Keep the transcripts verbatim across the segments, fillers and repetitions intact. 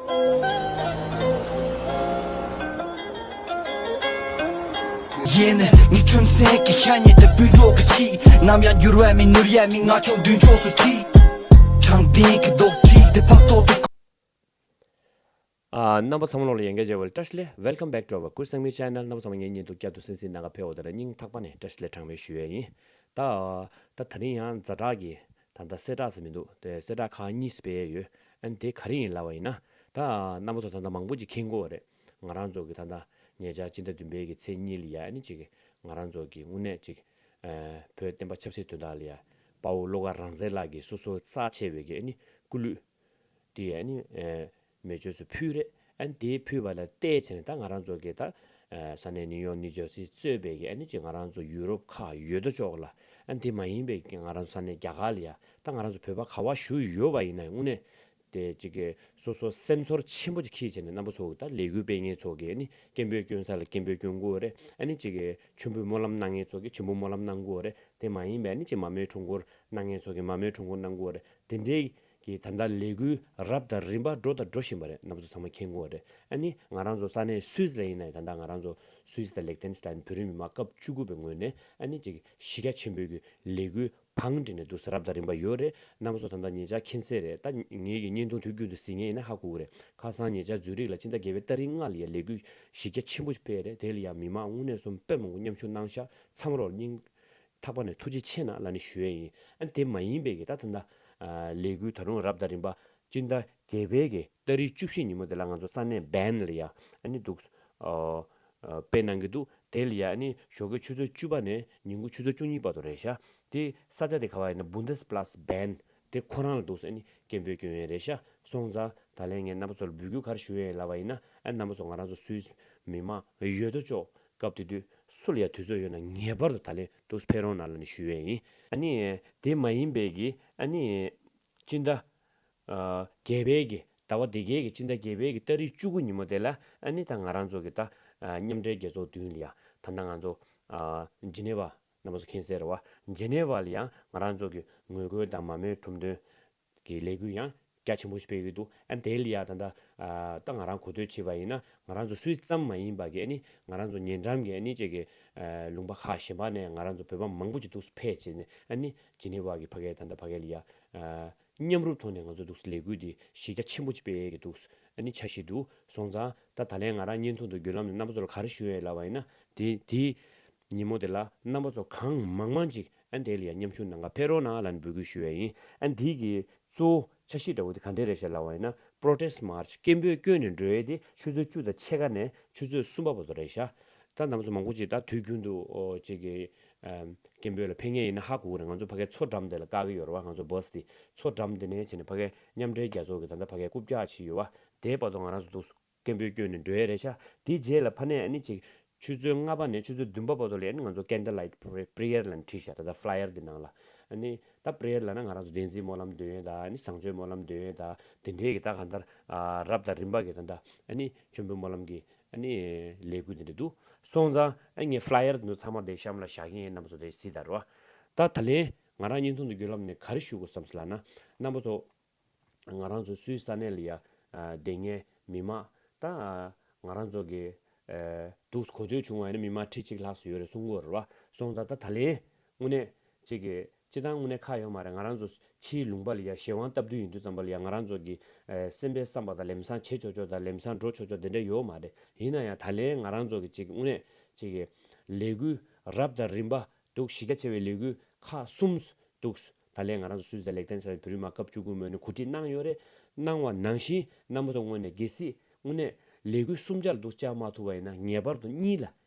ཡིན། ངའི་ཁྲིམས་སེང་གི་ཤ་ཉེ་དེ་སྤུན་གྲོགས་ཀྱི་ཆེད། ནམ་ཡང་འགྱུར་བ་མེད་ནོར་ཡ་མེད། ང་ཆོག་མདུན་ཕྱོགས་སུ་ཁྲིད། དྲང་བདེན་གྱི་རྡོག་ཁྲིད་དེ་ཕག་ཐོག་ཏུ། ཨ། རྣམ་པ་ཚང་མ་ལོག་ལ་ཡན་ག་རྒྱལ་བ་ལ་བཀྲ་ཤིས་བདེ་ལེགས། Welcome back to our Good Sangmi channel. རྣམ་པ་ཚང་མ་ངའི་བརྙན་ཐུང་བསྐྱར་དུ་གསན་གཟིགས་གནང་ག་ཕེབས་པ་དེ་ལ་སྙིང་ཐག་པ་ནས་བཀྲ་ཤིས་བདེ་ལེགས་གྲངས་མེད་ཞུ་ཡས་ཡིན། ད་ད་ད་རིང་ཡང་ཛ་དྲག་གི་ད་ལྟ་གསལ་བསྒྲགས་ཟེར་མི་འདུག་དེ་གསལ་བསྒྲགས་ཁག་གཉིས་སྤེལ་ཡོད། ཨ་ནི་དེ་ག་རེ་ཡིན་ལབ་པ་ཡིན་ན། ད་རྣམ་པ་ཚོ་ད་ལྟ་མང་པོ་ཅིག་མཁྱེན་གྱི་ཡོད་རེད། ང་རང་ཚོ་གི་ད་ལྟ་ཉེ་ཆར་སྤྱི་ཟླ་བདུན་པའི་གི་ཚེས་གཉིས་ལ་ཡ། ཨ་ནི་ཅིག་ང་རང་ཚོ་གི་དངོས་གནས་ཅིག་ཨ། བོད་བསྟན་པ་ཆབ་སྲིད་དོན་དག་ལ་ཡ་དཔའ་བོ་བློ་དགའ་རང་བཙན་ལགས་ཀྱིས་སོ་སོ་རྩ་ཆེ་བའི་གི་ཨ་ནི་སྐུ་གླུད་དེ་ཨ་ནི་ཨ། མེ་མཆོད་སུ་ཕུལ་རེད། ཨ་ནི་དེ་ཕུལ་བ་ལ་བལྟས་བྱས་ནས་ད་ང་རང་ཚོ་གི་ད་ཨ། ས་གནས་ནིའུ་ཡོག་ནིའུ་ཇར་སི་གཙོས་པའི་གི་ཨ་ནི་ཅིག་ང་རང་ཚོ་ཡུ་རོབ་ཁག་ཡོད་དོ་ཅོག་ལ། ཨ་ནི་དེ་མ་ཡིན་པའི་གི་ང་རང་ཚོ་ས་གནས་རྒྱ་གར་ལ་ཡ་ད་ང་རང་ཚོ་བོད་པ་ག་པར་བཞུགས་ཡོད་པ་ཡིན་ན་དངོས་གནས་དེ་ཅིག་གི་སོ་སོ་སེམས་ཚོར་ཆེན་པོ་ཅིག་འཁྱེར་བྱས་ནས་རྣམ་པ་ཚོ་གི་ད་ལས་འགུལ་སྤེལ་མཁན་ཚོ་གི་ཨ་ནི་སྐད་འབོད་སྐྱོན་ས་ལ་སྐད་འབོད་སྐྱོན་གྱི་ཡོད་རེད། ཨ་ནི་ཅིག་གི་མཆོད་འབུལ་སྨོན་ལམ་གནང་མཁན་ཚོ་གི་མཆོད་འབུལ་སྨོན་ལམ་གནང་གི་ཡོད་རེད། དེ་མ་ཡིན་པའི་ཨ་ནི་ཅིག་མར་མེའི་འཁྲུལ་འཁོར་གནང་མཁན་ཚོ་གི་མར་མེའི་འཁྲུལ་འཁོར་གནང་གི་ཡོད་རེད། དེ་འདྲའི་གི་ད་ལྟ་ལས་འགུལ་རབ་དང་རིམ་པ་འགྲོ་དང་འགྲོ་བཞིན་པ་རེད། རྣམ་པ་ཚོ་ཚང་མ་མཁྱེན་གྱི་ཡོད་རེད། ཨ་ནི་ང་རང་ཚོ་ས་གནས་སུད་སི་ལ་ཡིན་ན་ཡང་ད་ལྟ་ང་རང་ཚོ་སུད་སི་དང་ལིག་ཏེན་སི་ཏན་བོད་རིགས་མི་མང་སྐབས་བཅུ་དགུ་པའི་ངོས་ནས་ཨ་ནི་ཅིག་གཞི་རྒྱ་ཆེན་པོའི་གི་ལས་འགུལ་བང་བསྒྲིགས་ནས་འདུག་སེ་རབ་དང་རིམ་པ་ཡོད་རེད། རྣམ་པ་ཚོ་ད་ལྟ་ཉེ་ཆར་མཁྱེན་གསལ་རེད། ད་ངེད་ཀྱི་བརྙན་ཐུང་དུས་རྒྱུན་དུ་གཟིགས་མཁན་ཡིན་ན་ཧ་གོ་གི་རེད། ཁ་སང་ཉེ་ཆར་ཛུ་རིག་ལ་སྤྱི་ཟླ་བརྒྱད་པའི་ཏ་རིག་ལྔ་ལ་ཡ་ལས་འགུལ་གཞི་རྒྱ་ཆེན་པོ་ཞིག་སྤེལ་རེད། དེ་ལ་ཡ་མི་མང་དངོས་གནས་སོང་དཔེ་མང་པོ་མཉམ་ཞུགས་གནང་ཤག་ཚང་མ་ལོག་སྙིང་ཐག་པ་ནས་ཐུགས་རྗེ་ཆེ་གནང་ལབ་ནས་ཞུ་ཡས་ཡིན། ཨ་ནི་དེ་མ་ཡིན་པའི་གི་ད་ད་ལྟ་ཨ། ལས་འགུལ་ད་རུང་རབ་དང་རིམ་པ་སྤྱི་ཟླ་བརྒྱད་པའི་གི་ཏ་རིག་བཅུ་བཞི་ཉིན་མོ་དེ་ལ་ང་ཚོ་ས་གནས་བན་ལ་ཡ་ཨ་ནི་འདུག་ཨ། སྤེལ་གནང་གི་འདུག་དེ་ལ་ཡ་ཨ་ནི་ཞོགས་ཀའི་ཆུ་ཚོད་བཅུ་པ་ནས་ཉིན་གུང་ཆུ་ཚོད་བཅུ་གཉིས་བར་དུ་རེད་ཤག་དེ་ས་ཆ་དེ་ག་བ་ཡིན་ན་Bundesplatz Bern དེ་ཁོ་རང་ལ་འདུག་སེ་ཨ་ནི་སྐད་འབོད་སྐྱོན་ཡས་རེད་ཤག་སོང་ཙང་ད་ལན་ངས་རྣམ་པ་ཚོ་ལ་འབོད་སྐུལ་ག་རེ་ཞུ་ཡས་ལབ་པ་ཡིན་ན། ཨ། རྣམ་པ་ཚོ་ང་རང་ཚོ་སུད་སི་མི་མང་ཡོད་དོ་ཅོག་སྐབས་དེ་དུས་སུ་ལ་ཡ་དུས་ཚོད་ཡོད་ན་ངེས་པར་དུ་ད་ལན་འདུག་སེ་ཕེབས་རོགས་གནང་ལབ་ནས་ཞུ་ཡས་ཡིན། ཨ་ནི་དེ་མ་ཡིན་པའི་གི་ཨ་ནི་སྤྱི་ཟླ་ཨ། བརྒྱད་པའི་གི་ཟླ་བ་འདི་གའི་གི་སྤྱི་ཟླ་བརྒྱད་པའི་གི་ཏ་རིག་བཅུ་དགུ་ཉིན་མོ་དེ་ལ་ཨ་ནི་ད་ང་རང་ཚོ་གི་ད་ཨ། མཉམ་འབྲེལ་རྒྱལ་ཚོགས་མདུན་ལ་ཡ་ད་ལྟ་ང་ཚོ་ཨ། ཇི་ནེ་ཝ་རྣམ་པ་ཚོ་མཁྱེན་གསལ་རེད་བ། ཇི་ནེ་ཝ་ལ་ཡང་ང་རང་ཚོ་གི་ངོ་རྒོལ་དང་མར་མེའི་ཁྲོམ་སྟོན་གི་ལས་འགུལ་ཡང་རྒྱ་ཆེན་པོ་ཞིག་སྤེལ་གྱི་འདུག་ཨ། དེ་ལ་ཡ་ད་ལྟ་ཨ། ད་ང་རང་གོ་ཐོས་བྱས་པ་ཡིན་ན་ང་རང་ཚོ་སུད་སི་ཙམ་མ་ཡིན་པ་གི་ཨ་ནི་ང་རང་ཚོ་ཉེ་འགྲམ་གི་ཨ་ནི་ཅིག་གི་ཨ། ལུང་པ་ཁག་གཞན་པ་ནས་ང་རང་ཚོ་བོད་པ་མང་པོ་ཅིག་འདུག་སེ་ཕེབས་བྱས་ནས་ཨ་ནི་ཇི་ནེ་ཝ་གི་ཕ་གི་ད་ལྟ་ཕ་གི་ལ་ཡ་ཨ། མཉམ་རུབ་ཐོག་ནས་ང་ཚོ་འདུག་སེ་ལས་འགུལ་འདི་གཞི་རྒྱ་ཆེན་པོ་ཅིག་སྤེལ་གྱི་འདུག་ཨ་ནི་འཆར་གཞི་འདུག་སོང་ཙང་ད་ད་ལན་ང་རང་བརྙན་ཐུང་དུ་བརྒྱུད་ལམ་ནས་རྣམ་པ་ཚོ་ལ་ག་རེ་ཞུ་ཡས་ལབ་པ་ཡིན་ན། དེ་དེ་ཉིན་མོ་དེ་ལ་རྣམ་པ་ཚོ་གང་མང་མང་ཅིག་ཨ་ནི་དེ་ལ་ཡ་མཉམ་ཞུགས་གནང་ག་ཕེབས་རོགས་གནང་ལབ་ནས་འབོད་སྐུལ་ཞུ་ཡས་ཡིན། ཨ་ནི་དེ་གི་གཙོ་བོ་འཆར་གཞི་འདྲ་བོ་དེ་ག་འདྲས་རེད་ཤག་ལབ་པ་ཡིན་ན། Protest March སྐད་འབོད་བསྐྱོན་ནས་འགྲོ་ཡས་དེ་ཆུ་ཚོད་བཅུ་དང་ཕྱེད་ཀ་ནས་ཆུ་ཚོད་གསུམ་པ་བར་དུ་རེད་ཤག་ད་རྣམ་པ་ཚོ་མང་པོ་ཅིག་ད་དུས་རྒྱུན་དུ་ཨོ་ཅིག་གི་ཨམ། སྐད་འབོད་ལ་ཕེབས་མཁན་ཡིན་ན་ཧ་གོ་གི་རེད། ང་ཚོ་ཕ་གའི་མཚོ་འགྲམ་དེ་ལ་བཀག་གི་ཡོད་རེད་བ། ང་ཚོ་བྷ་སི་དེ་མཚོ་འགྲམ་དེ་ནས་བྱས་ནས་ཕ་གའི་མཉམ་འབྲེལ་རྒྱལ་ཚོགས་ཀྱི་ད་ལྟ་ཕ་གའི་རྐུབ་བཀྱག་བྱས་ཡོད་བ། དེའི་བར་དུ་ང་རང་ཚོ་འདུག་སེ་སྐད་འབོད་བསྐྱོན་ནས་འགྲོ་ཡས་རེད་ཤག་དེའི་རྗེས་ལ་ཕ་ནས་ཨ་ནི་ཅིག་ཆུ་ཚོད་ལྔ་པ་ནས་ཆུ་ཚོད་བདུན་པ་བར་དུ་ལ་ཨ་ནི་ང་ཚོ་Candlelight Prayer ལབ་ནས་བྲིས་ཤག་ད་ལྟ་Flyer འདི་ནང་ལ། ཨ་ནི་ད་Prayer ལབ་ན་ང་རང་ཚོ་བདེན་ཚིག་སྨོན་ལམ་འདོན་ཡས་དང་ཨ་ནི་བཟང་སྤྱོད་སྨོན་ལམ་འདོན་ཡས་དང་དེ་འདྲའི་གི་ད་གང་ལྟར་ཨ་རབ་དང་རིམ་པ་གི་ད་ལྟ་ཨ་ནི་མཆོད་འབུལ་སྨོན་ལམ་གི་ཨ་ནི་ལས་འགུལ་འདི་འདྲ་འདུག་སོང་ཙང་ཨ་ངས་Flyer འདི་ཚོ་ཚང་མ་དེ་གཤམ་ལ་བཞག་གི་ཡིན། རྣམ་པ་ཚོ་དེ་གཟིགས་དང་རོ། ད་ད་ལན་ང་རང་བརྙན་ཐུང་འདི་བརྒྱུད་ལམ་ནས་ག་རེ་ཞུ་དགོས་བསམ་སོང་ལབ་ན། རྣམ་པ་ཚོ་ང་རང་ཚོ་སུད་སི་ས་གནས་ལ་ཡ་ཨ་བསྡད་མཁན་མི་མང་ད་ཨ་ང་རང་ཚོ་གི་ཨ་འདུག་གོ་ཐོས་བྱུང་བ་ཡིན་ན་མི་མང་ཁྲི་གཅིག་ལྷག་ཙམ་ཡོད་རེད་གསུང་གི་ཡོད་རེད་བ། སོང་ཙང་ད་ད་ལན་དངོས་གནས་ཅིག་གི་སྤྱི་བཏང་དངོས་གནས་ཁག་ཡོད་མ་རེད། ང་རང་ཚོ་ཕྱིའི་ལུང་པ་ལ་ཡ་གཞན་དབང་སྟབས་བསྟུན་ཡིན་དུས་ཙམ་པ་ལ་ཡ་ང་རང་ཚོ་གི་ཨ་སེམས་པའི་བསམ་པ་དང་ལམ་སང་བྱེད་ཆོག་ཆོག་དང་ལམ་སང་འགྲོ་ཆོག་ཆོག་དེ་འདྲ་ཡོད་མ་རེད། ཡིན་ན་ཡང་ད་ལན་ང་རང་ཚོ་གི་ཅིག་དངོས་གནས་ཅིག་གི་ལས་འགུལ་རབ་དང་རིམ་པ་འདུག་གཞི་རྒྱ་ཆེ་བའི་ལས་འགུལ་ཁག་གསུམ་འདུག་ད་ལན་ང་རང་ཚོ་སུད་སི་དང་ལིག་ཏེན་སི་ཏན་བོད་རིགས་མང་སྐབས་བཅུ་དགུ་ངོས་ནས་གོ་སྒྲིག་གནང་ཡོད་རེད། གནང་བ་ནང་བཞིན་རྣམ་པ་ཚོ་ངོས་ནས་གལ་སྲིད་དངོས་གནས་ལས་འགུལ་གསུམ་ཆར་འདུག་བཅར་མ་ཐུབ་པ་ཡིན་ན་ངེས་པར་དུ་གཉིས་ལ་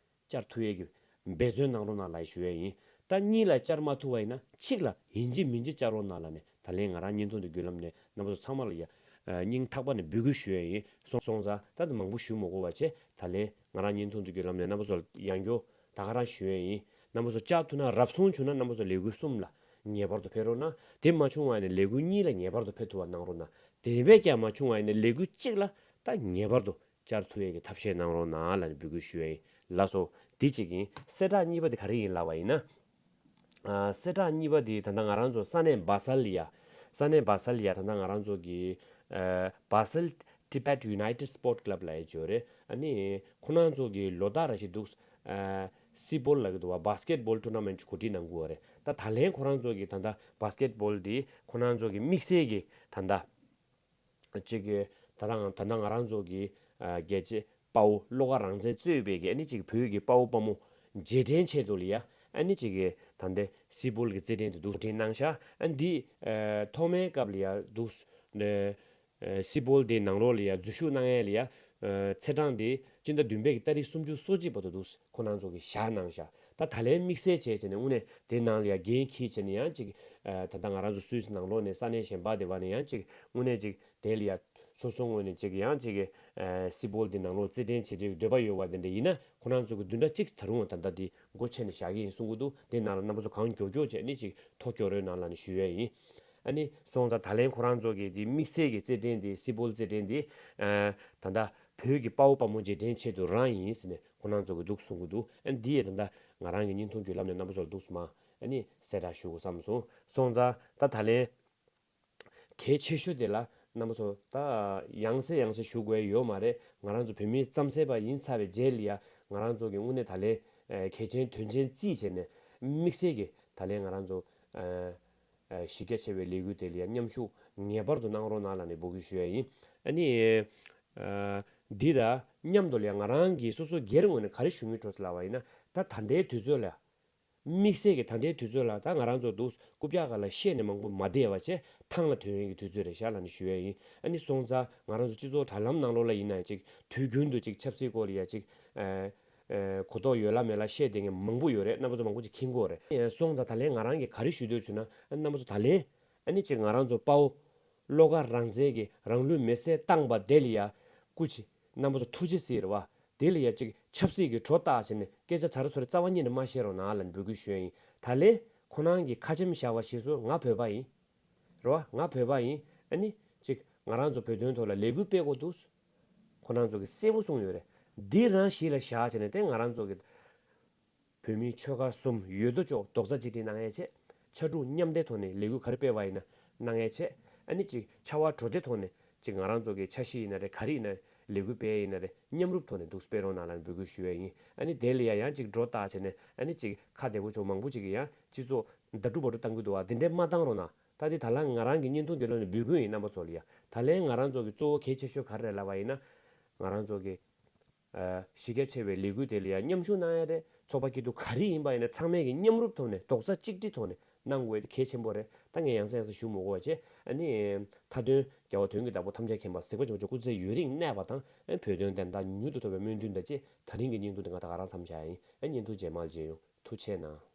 བཅར་ཐུབ་ཡས་ཀྱི་འབད་བརྩོན་གནང་རོགས་གནང་ལབ་ཞུ་ཡས་ཡིན། ད་གཉིས་ལ་བཅར་མ་ཐུབ་པ་ཡིན་ན་གཅིག་ལ་ཡིན་གཅིག་མིན་གཅིག་བཅར་རོགས་གནང་ལབ་ནས་ད་ལན་ང་རང་བརྙན་ཐུང་འདི་བརྒྱུད་ལམ་ནས་རྣམ་པ་ཚོ་ཚང་མ་ལ་ཡ་ཨ་སྙིང་ཐག་པ་ནས་འབོད་སྐུལ་ཞུ་ཡས་ཡིན། སོང་སོང་ཙང་ད་ད་མང་པོ་ཞུ་མ་དགོས་པ་བྱས། ད་ལན་ང་རང་བརྙན་ཐུང་འདི་བརྒྱུད་ལམ་ནས་རྣམ་པ་ཚོ་ལ་ཡང་བསྐྱར་ད་ག་རང་ཞུ་ཡས་ཡིན། རྣམ་པ་ཚོ་བཅར་ཐུབ་ན་རབ་བྱུང་བྱུང་ན་རྣམ་པ་ཚོ་ལས་འགུལ་གསུམ་ལ་ངེས་པར་དུ་ཕེབས་རོགས་གནང་། དེ་མ་བྱུང་བ་ཡིན་ན་ལས་འགུལ་གཉིས་ལ་ངེས་པར་དུ་ཕེབས་ཐུབ་པ་གནང་རོགས་གནང་། དེ་བས་ཀྱང་མ་བྱུང་བ་ཡིན་ན་ལས་འགུལ་གཅིག་ལ་ད་ངེས་པར་དུ་བཅར་ཐུབ་ཡས་ཀྱི་ཐབས་ཤེས་གནང་རོགས་གནང་ལབ་ནས་འབོད་སྐུལ་ཞུ་ཡས་ཡིན། ལགས་སོ། འདི་གཅིག་ཡིན། གསལ་བསྒྲགས་གཉིས་པ་དེ་ག་རེ་ཡིན་ལབ་པ་ཡིན་ན། ཨ་གསལ་བསྒྲགས་གཉིས་པ་དེ་ད་ལྟ་ང་རང་ཚོ་ས་གནས་སྦ་སལ་ལ་ཡ། ས་གནས་སྦ་སལ་ལ་ཡ་ད་ལྟ་ང་རང་ཚོ་གི་ཨ་སྦ་སལ་ Tibet United Sport Club ལབ་ཡ་ཅིག་ཡོད་རེད། ཨ་ནི་ཁོ་རང་ཚོ་གི་ལོ་ལྟར་ར་ཞིག་འདུག་ཨ་སི་བོལ་ལབ་ཀྱི་འདུག་བ། བྷ་སི་ཀེད་བྷོལ་ཊུར་ན་མེན་ཊི་གོ་སྒྲིག་གནང་གི་ཡོད་རེད། ད་ད་ལན་ཁོ་རང་ཚོ་གི་ད་ལྟ་བྷ་སི་ཀེད་བྷོལ་འདི་ཁོ་རང་ཚོ་གི་དམིགས་བསལ་གྱི་ད་ལྟ་ཅིག་གི་ད་ལྟ་ང་ད་ལྟ་ང་རང་ཚོ་གི་ཨ་རྒྱལ་གཅེས་དཔའ་བོ་བློ་དགའ་རང་བཙན་གཙོས་པའི་གི་ཨ་ནི་ཅིག་བོད་ཀྱི་དཔའ་བོ་དཔའ་མོ་རྗེས་དྲན་ཆེད་དུ་ལ་ཡ་ཨ་ནི་ཅིག་གི་ད་ལྟ་སི་བོལ་གྱི་རྩེད་འགྲན་དེ་འདུག་སྒྲིག་གནང་ཤག་ཨ་འདི་ཨ་ཐོག་མའི་སྐབས་ལ་ཡ་འདུག་ཨ་སི་བོལ་དེ་ནང་ལོགས་ལ་ཡ་འཛུལ་ཞུགས་གནང་ཡས་ལ་ཡ་ཨ་ཚེས་གྲངས་དེ་སྤྱི་ཟླ་བདུན་པའི་གི་ཏ་རིག་སུམ་ཅུ་སོ་གཅིག་བར་དུ་འདུག་ཁོ་རང་ཚོ་གི་བཞག་གནང་ཤག་ད་ད་ལན་དམིགས་བསལ་བྱས་བྱས་ནས་དངོས་གནས་དེ་ནང་ལ་ཡ་འགན་འཁྱེར་བྱས་ནས་ཡང་ཅིག་ཨ་ད་ལྟ་ང་རང་ཚོ་སུད་སི་ནང་ལོགས་ནས་ས་གནས་གཞན་པ་དེ་བ་ནས་ཡང་ཅིག་དངོས་གནས་ཅིག་དེ་ལ་ཡ་སོ་སོ་ངོས་ནས་ཅིག་ཡང་ཅིག་གི་ཨ་སི་བོལ་དེ་ནང་ལོགས་རྩེད་འགྲན་བྱེད་འདོད་འདོད་པ་ཡོད་པ་དེ་འདྲ་ཡིན་ན་ཁོ་རང་ཚོ་གི་བདུན་ཕྲག་གཅིག་ད་རུང་ད་ལྟ་དེ་སྒོ་ཕྱེ་ནས་བཞག་གི་ཡིན་གསུང་གི་འདུག་དེ་ནང་ལ་རྣམ་པ་ཚོ་གང་མགྱོགས་མགྱོགས་བྱས་ནས་ཅིག་ཐོ་སྐྱོར་རོགས་གནང་ལབ་ནས་ཞུ་ཡས་ཡིན། ཨ་ནི་སོང་ཙང་ད་ལན་ཁོ་རང་ཚོ་གི་དེ་དམིགས་བསལ་གྱི་རྩེད་འགྲན་དེ་སི་བོལ་རྩེད་འགྲན་དེ་ཨ་ད་ལྟ་བོད་ཀྱི་དཔའ་བོ་དཔའ་མོ་རྗེས་དྲན་ཆེད་དུ་རང་ཡིན་ཟེར་ནས་ཁོ་རང་ཚོ་གི་འདུག་གསུང་གི་འདུག་ཨ་ནི་དེ་ཡས་ད་ལྟ་ང་རང་གི་བརྙན་ཐུང་བརྒྱུད་ལམ་ནས་རྣམ་པ་ཚོ་ལ་འདུག་སེ་མ་ཨ་ནི་གསལ་བསྒྲགས་ཞུ་དགོས་བསམ་སོང་། སོང་ཙང་ད་ད་ལན་གལ་ཆེ་ཤོས་དེ་ལ་རྣམ་པ་ཚོ་ད་ཡང་སེ་ཡང་སེ་ཞུ་དགོས་ཡོད་མ་རེད། ང་རང་ཚོ་བོད་མི་རྩམ་ཟན་པ་ཡིན་ཚར་བའི་རྗེས་ལ་ཡ་ང་རང་ཚོ་གི་དངོས་གནས་ད་ལན་ཨ་གལ་ཆེན་དོན་ཆེན་བརྩིས་བྱས་ནས་དམིགས་བསལ་གྱི་ད་ལན་ང་རང་ཚོ་ཨ་ཨ་གཞི་རྒྱ་ཆེ་བའི་ལས་འགུལ་དེ་ལ་ཡ་མཉམ་ཞུགས་ངེས་པར་དུ་གནང་རོགས་གནང་ལབ་ནས་འབོད་སྐུལ་ཞུ་ཡ་ཡིན། ཨ་ནི་ཨ་འདི་དང་མཉམ་དུ་ལ་ཡ་ང་རང་གིས་སོ་སོ་སྒེར་ངོས་ནས་ག་རེ་ཞུ་སྙིང་འདོད་སོང་ལབ་པ་ཡིན་ན་ད་ད་ལྟའི་དུས་ཚོད་ལ་ཡ། དམིགས་བསལ་གྱི་ད་ལྟའི་དུས་ཚོད་ལ་ད་ང་རང་ཚོ་འདུག་རྐུབ་བཀྱག་སྒང་ལ་བཤད་ནས་མང་པོ་མ་བསྡད་པ་བྱས་ཐང་ལ་ཐོན་ཡས་ཀྱི་དུས་ཚོད་རེད་ཤག་ལབ་ནས་ཞུ་ཡས་ཡིན། ཨ་ནི་སོང་ཙང་ང་རང་ཚོ་སྤྱི་ཚོགས་དྲ་ལམ་ནང་ལོགས་ལ་ཡིན་ན་ཅིག་དུས་རྒྱུན་དུ་ཅིག་ཆབ་སྲིད་སྐོར་ལ་ཡ་ཅིག་ཨ་ཨ་གོ་རྟོགས་ཡོད་ལ་མེད་ལ་བཤད་བསྡད་མཁན་མང་པོ་ཡོད་རེད། རྣམ་པ་ཚོ་མང་པོ་ཅིག་མཁྱེན་གྱི་ཡོད་རེད། ཨ་སོང་ཙང་ད་ལན་ང་རང་གིས་ག་རེ་ཞུ་འདོད་བྱུང་ན་ཨ་རྣམ་པ་ཚོ་ད་ལན་ཨ་ནི་ཅིག་ང་རང་ཚོ་དཔའ་བོ་བློ་དགའ་རང་བཙན་གྱིས་རང་ལུས་མེར་སྲེག་བཏང་པ་དེ་ལ་ཡ་སྐུ་མཁྱེན། རྣམ་པ་ཚོ་ཐུགས་རྗེ་གཟིགས་རེད་བ། དེ་ལ་ཡ་གཅིག་ཆབ་སྲིད་ཀྱི་སྒྲོ་བཏགས་བྱས་ནས་སྐད་ཆ་ཚ་རུ་ཚ་རུ་རྩ་བ་ཉིད་ནས་མ་བཤད་རོགས་གནང་ལབ་འབོད་སྐུལ་ཞུ་ཡ་ཡིན། ད་ལན་ཁོ་རང་གིས་ཁ་ཆེམས་བཞག་པ་གཞིར་བཟུང་ང་བོད་པ་ཡིན། རེད་བ། ང་བོད་པ་ཡིན། ཨ་ནི་གཅིག་ང་རང་ཚོ་བོད་དོན་ཐོག་ལ་ལས་འགུལ་སྤེལ་དགོས་འདུག་ཁོ་རང་ཚོ་གིས་གསལ་པོ་གསུངས་ཡོད་རེད། འདི་རང་གཞི་ལ་བཞག་བྱས་ནས་དེ་ང་རང་ཚོ་གི་བོད་མིའི་ཆོལ་ཁ་གསུམ་ཡོད་དོ་ཅོག་རྡོག་རྩ་གཅིག་སྒྲིལ་གནང་ཡས་ཆེད། ཕྱར་གྲུ་མཉམ་འདེགས་ཐོག་ནས་ལས་འགུལ་ག་རེ་སྤེལ་བ་ཡིན་ན་གནང་ཡས་ཆེད། ཨ་ནི་ཅིག་ཕྱར་བ་གྲུ་འདེགས་ཐོག་ནས་ཅིག་ང་རང་ཚོ་གི་འཆར་གཞི་ཡིན་ན་རེད། ག་རེ་ཡིན་ན་ལས་འགུལ་སྤེལ་ཡས་ཡིན་ན་རེད། མཉམ་རུབ་ཐོག་ནས་འདུག་སྤེལ་རོགས་གནང་ལབ་འབོད་སྐུལ་ཞུ་ཡས་ཡིན། ཨ་ནི་དེ་ལ་ཡ་ཡང་ཅིག་སྒྲོ་བཏགས་བྱས་ནས་ཨ་ནི་ཅིག་ཁ་བདེ་པོ་ཅོག་མང་པོ་ཅིག་གིས་ཡང་སྤྱི་ཚོགས་ཟླ་དྲུག་བར་དུ་བཏང་གི་འདུག་བ། དེ་འདྲས་མ་བཏང་རོགས་གནང་། ད་འདི་ད་ལན་ང་རང་གི་བརྙན་ཐུང་གི་ལོ་ནས་འབོད་སྐུལ་ཡིན། རྣམ་པ་ཚོ་ལ་ཡ་ད་ལན་ང་རང་ཚོ་གི་གཙོ་བོ་གལ་ཆེ་ཤོས་ག་རེ་རེད་ལབ་པ་ཡིན་ན་ང་རང་ཚོ་གི་གཞི་རྒྱ་ཆེ་བའི་ལས་འགུལ་དེ་ལ་ཡང་མཉམ་ཞུགས་གནང་ཡ་རེད། ཚོགས་པ་སྐྱིད་སྡུག་ག་རེ་ཡིན་པ་ཡིན་ན་ཚང་མས་ཀྱི་མཉམ་རུབ་ཐོག་ནས་རྡོག་རྩ་གཅིག་སྒྲིལ་ཐོག་ནས་གནང་དགོས་དེ་གལ་ཆེན་པོ་རེད། ད་ངས་ཡང་སེ་ཡང་སེ་ཞུ་མི་དགོས་པ་བྱས། ཨ་ནི་མཐའ་དོན་རྒྱལ་བ་དོན་གྱི་བདག་པོ་ཐམས་ཅད་མཁྱེན་པ་གཟིགས་པ་བྱང་ཆུབ་སྐུ་ཚེ་ཡུན་རིང་གནས་པ་དང་། ཨ་བོད་དོན་བདེན་མཐའ་མྱུར་དུ་ཐོབ་པའི་སྨོན་འདུན་དང་བཅས་ད་རིང་གི་བརྙན་ཐུང་དེ་ང་ད་ག་རང་མཚམས་བཞག་ཡིན། ཨ་བརྙན་ཐུང་རྗེས་མ་ལ་མཇལ་ཡོང་། ཐུགས་རྗེ་གནང་།